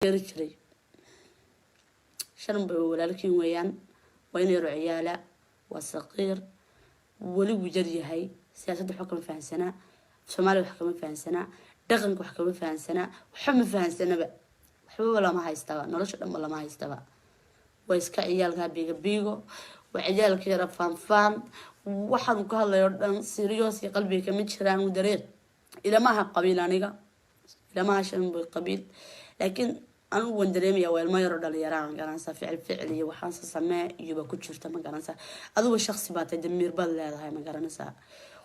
Taageeri jiray Sharma Boy, walaalkiin weeyaan. Waa in yaro ciyaala, waa saqiir, weli wuu jar yahay. Siyaasadda waxba kama fahansanaa, Soomaaliya wax kama fahansanaa, dhaqanka wax kama fahansanaa, waxba ma fahansanaba, waxbaba lama haystaba, nolosha dhanba lama haystaba. Waa iska ciyaalkaa biiga biigo, waa ciyaalka yara faanfaan. Waxaanu ka hadlayo dhan serious iyo qalbiga kama jiraan. Dareen ilamaha qabiil, aniga ilamaha Sharma Boy qabiil, laakiin anigu waan dareemaya. Waa ilmo yaro dhalinyaraa, ma garanaysaa? Ficil ficil iyo waxaanse samee iyoba ku jirta, ma garanaysaa? Aduba shaksi baa tahay, damiir baad leedahay, ma garanaysaa?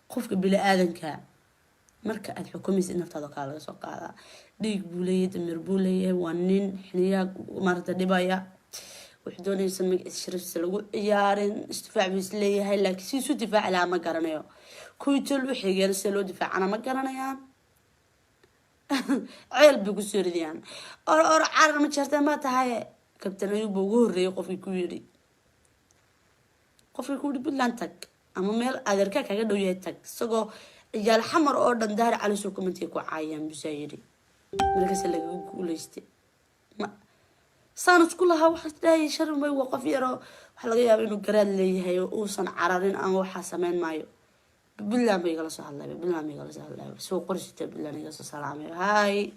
Qofka bini-aadanka marka aada xukumaysid naftaada kaa laga soo qaadaa. Dhiig buu leeyahay, damiir buu leeyahay. Waa nin xiniyaa maarata dhibaya, wuxuu doonaysa magaciisa sharaftiisa lagu ciyaarin. Isdifaac buu isleeyahay, laakiin si isu difaaci lahaa ma garanayo. Kuwii tol u xigeen sida loo difaacana ma garanayaan, ceel bay kusoo ridayaan. Or or, carar ma jeerteen ma tahay. Kabtan Ayuub ugu horreeyay qofkii ku yidhi Puntland tag ama meel adeerkaa kaga dhow yahay tag, isagoo ciyaal Xamar oo dhan Daahir Cali soo commentiga ku caayaan busaa yidhi. Markaas lagaga guuleystay. Ma saan isku lahaa, waxaa dhahayay Sharmay waa qof yaroo waxaa laga yaaba inuu garaad leeyahay oo uusan cararin ama waxaa sameyn maayo. Puntland ba igala soo hadlay, Puntland ba igala soo hadlay, soo qorsita Puntland iga soo salaamay. Hay,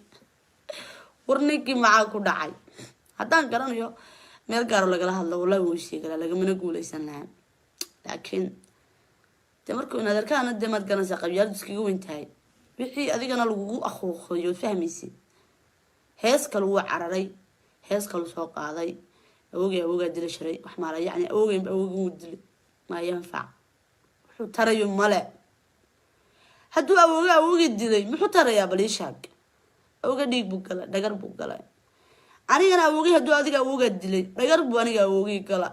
war ninkii maxaa ku dhacay? Haddaan garanayo meel gaaro lagala hadlo, wallahi wuu sheegalaa, lagamana guuleysan lahaan. Laakiin dee markuu in adeerkaana dee maad garanaysaa, qabyaaladu iskaga weyn tahay, wixii adigana lagugu akuuqayo fahmaysid. Hees kale wuu cararay, hees kalu soo qaaday. Awogay awogaa dili jiray wax maala, yacni awogay awogin wuu dilay. Maa yanfac? Wuxuu tarayo male. Hadduu awooga awogii dilay, muxuu tarayaa? Bal ii sheeg. Awooga dhiig buu galay, dhagar buu galay. Anigana awoogay, hadduu adiga awoogaa dilay, dhagar buu aniga awoogii gala.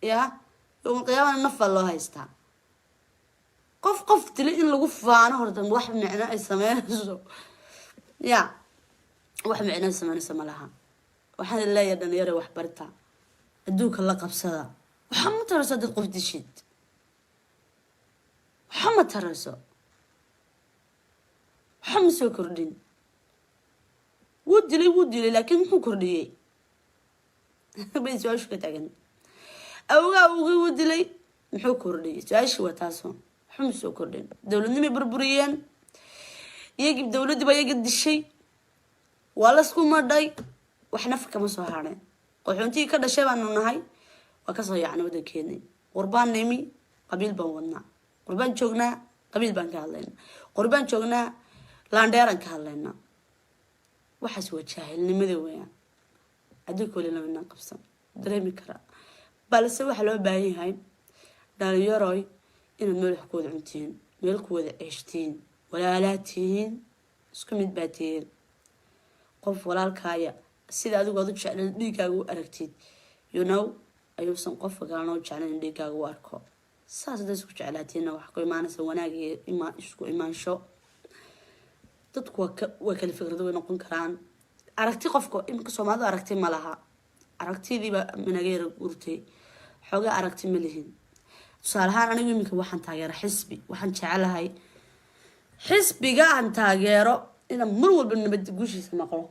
Ya yowmal qiyaamana naf baa loo haystaa. Qof qof dilay in lagu faano horta wax micno ay sameynayso, ya wax micno ay sameynayso ma laha. Waxaan leeyahay, dhalinyaro waxbarta, adduunka la qabsada. Waxa ma tarayso dad qof dishid, waxa ma tarayso, waxa ma soo kordhin. Wuu dilay, wuu dilay, laakiin muxuu kordhiyey bay su-aashu ka taagan. Awga awgii wuu dilay, muxuu kordhiyey? Su-aashii waa taaso. Waxba ma soo kordhin. Dowladnimay burburiyeen iyagii, dowladdii baa iyaga dishay, waa lasku madhay, wax naf kama soo hadheen. Qaxoontigii ka dhashay baanu nahay, waa kasoo yaacnay waddankeeni, qurbaan nimi, qabiil baan wadnaa. Qurbaan joognaa, qabiil baan ka hadlaynaa. Qurbaan joognaa, laandheeraan ka hadlaynaa. Waxaas waa jaahilnimada weeyaan. Adduunka weli lamanaan qabsan, dareemi karaa, balse waxaa loo baahan yahay, dhalinyaroy, inaad meel wax ku wada cuntiin, meel ku wada ceeshtiin, walaalaa tihiin, isku mid baa tihiin. Qof walaalkaaya sida adigu aad u jeclan dhiiggaaga u aragtid, ayuusan qofka kalena u jeclan in dhiiggaaga u arko. Saas hadday isku jeclaatiinna, wax ku imaanaysa wanaag iyo isku imaansho. Dadku waa kala fikrado way noqon karaan, aragti. Qofka iminka Soomaalidu aragti ma laha, aragtidiiba naga yara gurtay, xoogaa aragti ma lihin. Tusaale ahaan, anigu iminka waxaan taageera xisbi, waxaan jecelahay xisbiga aan taageero inaan mar walba nabad guushiisa maqlo.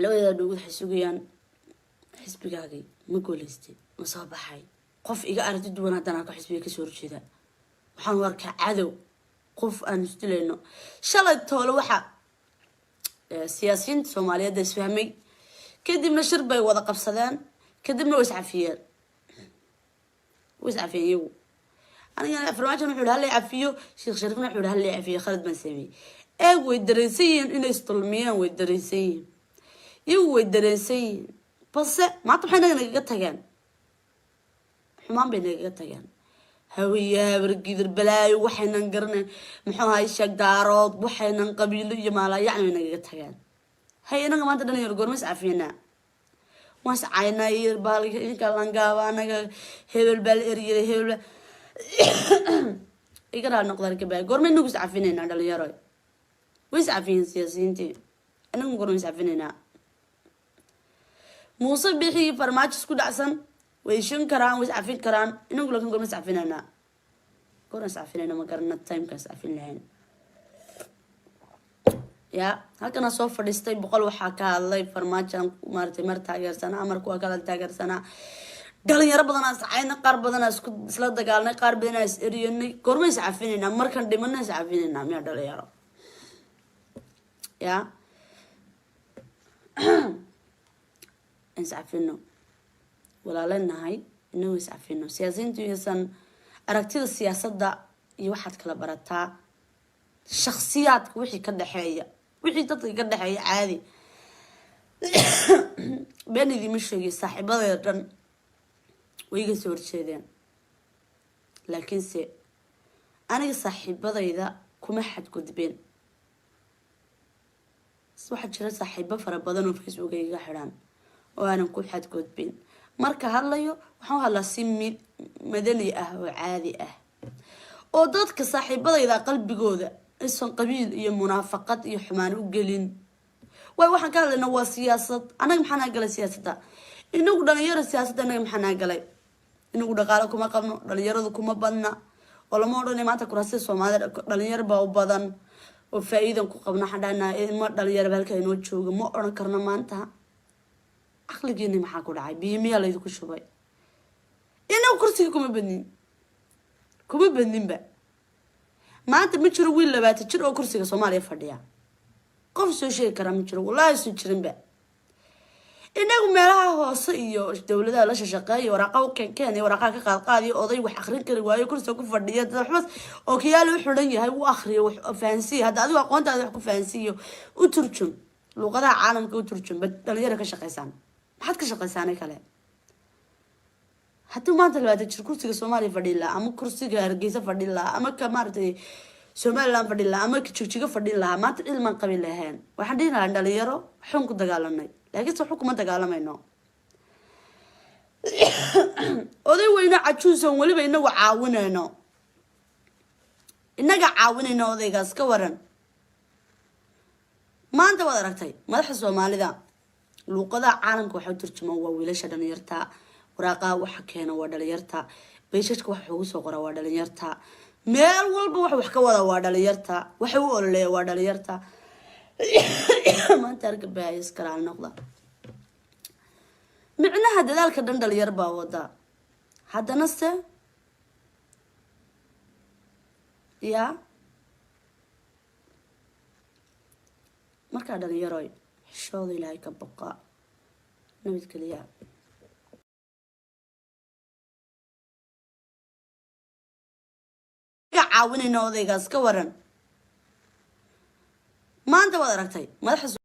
Labadeeda dhowgad waxay sugayaan xisbigaagii ma guuleystay, ma soo baxay. Qof iga aragti duwan haddaan arko, xisbiga kasoo horjeeda, waxaan u arkaa cadow, qof aan isdilayno. Shalay toole waxa siyaasiyiinta Soomaaliyeed isfahmay, kadibna shir bay wada qabsadeen, kadibna way iscafiyeen, way iscafiyeen iyagu. Anigana Farmaajo wuxuu yihi hala cafiyo, Sheekh Shariifna wuxuu yihi hala cafiyo, khalad baan sameeyey. Eeg, way dareensan yihiin inay isdulmiyeen, way dareensan yihiin iyagu, way dareensan yihiin. Balse maanta maxay naga nagaga tageen? Xumaan bay nagaga tageen. Hawiye, Habargidir, balaayo, waxaynan garanayn, muxuu ahay, sheegdaarood, waxaynan qabiilo iyo maalayacni bay nagaga tageen. Hay, inaga maanta dhalinyaro goorma is cafiynaa? Waan is caynaa iyo baalka idinka langaaba, anaga hebel baa la eryaday, hebel baa iga raali noqdaan kabaa. Goorma inagu is cafinaynaa, dhalinyaro? Way is cafiyeen siyaasiyiintii, inagu goorma is cafinaynaa? Muuse Bixi iyo Farmaajo isku dhacsan, way ishin karaan, way is cafin karaan. Inagu laakin goorma is cafinaynaa? Goorma is cafinayna? Ma garana timeka is cafin lahayn. Ya halkana soo fadhiistay 100 waxaa ka hadlay Farmaajoan maaratay, mar taageersanaa, mar kuwa kala taageersanaa. Dhalinyaro badanaa iscayna, qaar badanaa isku isla dagaalnay, qaar badanaa is eriyanay. Goorma is cafinaynaa? Markaan dhimana is cafinaynaa miya, dhalinyaro? Ya iscafino, walaalanahay, inagu iscafino. Siyaasiyiintu iysan aragtida siyaasadda iyo waxaad kala barataa shaksiyaadka, wixii ka dhexeeya, wixii dadka ka dhexeeya caadi. Been idiima sheegiyo, saaxiibadeeda dhan way iga soo horjeedeen, laakiinse aniga saaxiibadayda kuma xadgudbeen. Waxaa jira saaxiibo fara badan oo Facebook iga xidhaan oo aanan ku xadgudbin. Marka hadlayo waxaan u hadlaa si mid madani ah oo caadi ah, oo dadka saaxiibadayda qalbigooda aysan qabiil iyo munaafaqad iyo xumaan u gelin. Waay, waxaan ka hadlaynaa waa siyaasad. Annaga maxaa naa galay siyaasadda? Inagu dhalinyaro siyaasadda annaga maxaa naa galay? Inagu dhaqaalo kuma qabno, dhalinyaradu kuma badna, oo lama odhanay maanta kuraasida Soomaalida dhalinyaro baa u badan oo faa-iidan ku qabno. Waxaan dhahnaa ma dhalinyaro halka inoo jooga, ma odhan karno. Maanta caqligiini maxaa ku dhacay? Biyo miyaa laydinku shubay? Inagu kursiga kuma badnin, kuma badninba. Maanta ma jiro wiil 20 jir oo kursiga Soomaaliya fadhiya. Qof soo sheegi karaa ma jiro, wallahi soo jirinba. Inagu meelaha hoose iyo dowladaha la shashaqeeya, waraaqa u keenkeen iyo waraaqaha ka qaadqaadiyo, oday wax akrin kari waayo kursiga ku fadhiya, dad waxba oo kiyaala u xidhan yahay u akriyo, wax fahansiiyo. Hadda adigu aqoontaada wax ku fahansiiyo, u turjum luuqadaha caalamka, u turjum. Ba dhalinyaro ka shaqeysaan, maxaad ka shaqeysaanay kale? Hadduu maanta 20 jir kursiga Soomaaliya fadhin lahaa, ama kursiga Hargeysa fadhin lahaa, ama ka maaragtay Somaliland fadhin lahaa, ama ka Jigjigo fadhin lahaa, maanta cilmaan qabi lahayn. Waxaan dhihi lahaa dhalinyaro xun ku dagaalanay, laakiinse waxba kuma dagaalamayno. Oday weyne cajuusan weliba inagu caawinayno, inaga caawinayno odaygaas, ka waran? Maanta waad aragtay madaxda Soomaalida luuqadaha caalamka waxa u turjumaan waa wiilasha dhalinyarta, waraaqaha waxa keena waa dhalinyarta, beeshashka waxa ugu soo qora waa dhalinyarta, meel walba wax ka wada waa dhalinyarta, waxa u ololeeya waa dhalinyarta. Maanta argabaya iskaraal noqda, micnaha dadaalka dhan dhalinyar baa wada. Haddana se yaa markaa dhalinyaroy, xishooda, Ilaahay ka boqa, nabadgeliya. Caawinayna odaygaas, ka waran? Maanta waad aragtay madaxda.